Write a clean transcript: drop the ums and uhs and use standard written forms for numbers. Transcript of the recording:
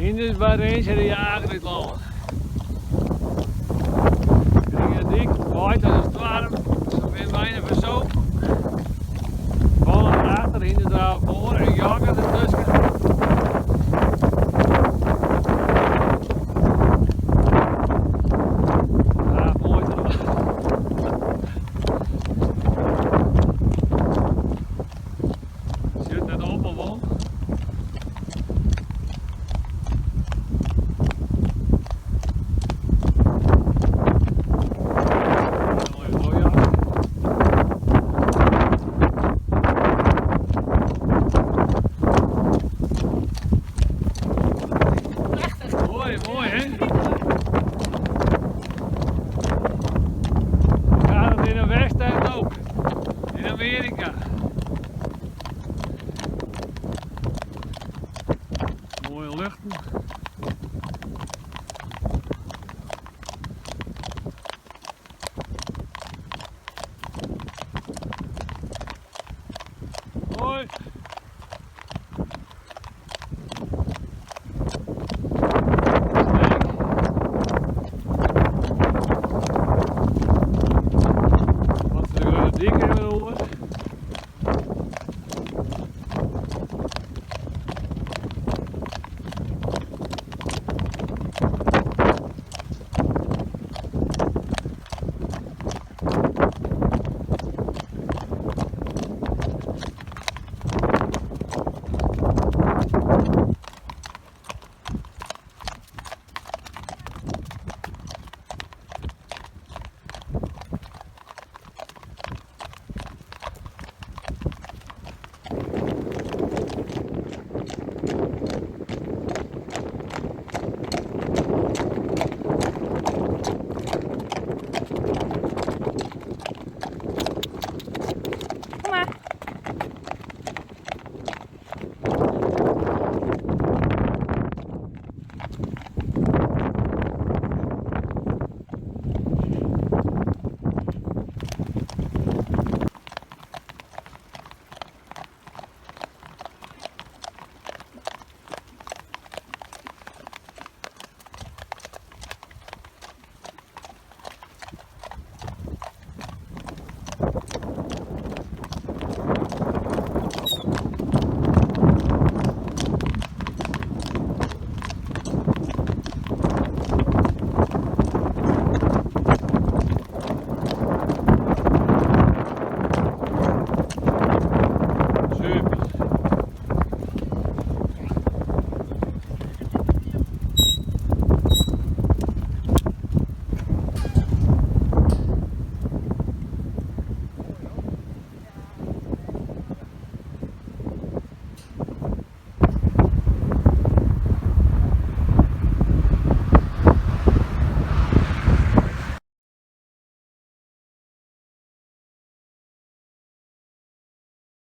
Hynders by Rinse de Jager út lân. Griene dyk waait as in stoarm, se binne byna fersopen. Ballen achter, hynder draaft foar en jakker dertusken. Draaf moai troch. Sjit net op of wol? Prachtich. Moai, moai hè? Gaat het in de West End ook? In Amerika. Mooie luchten.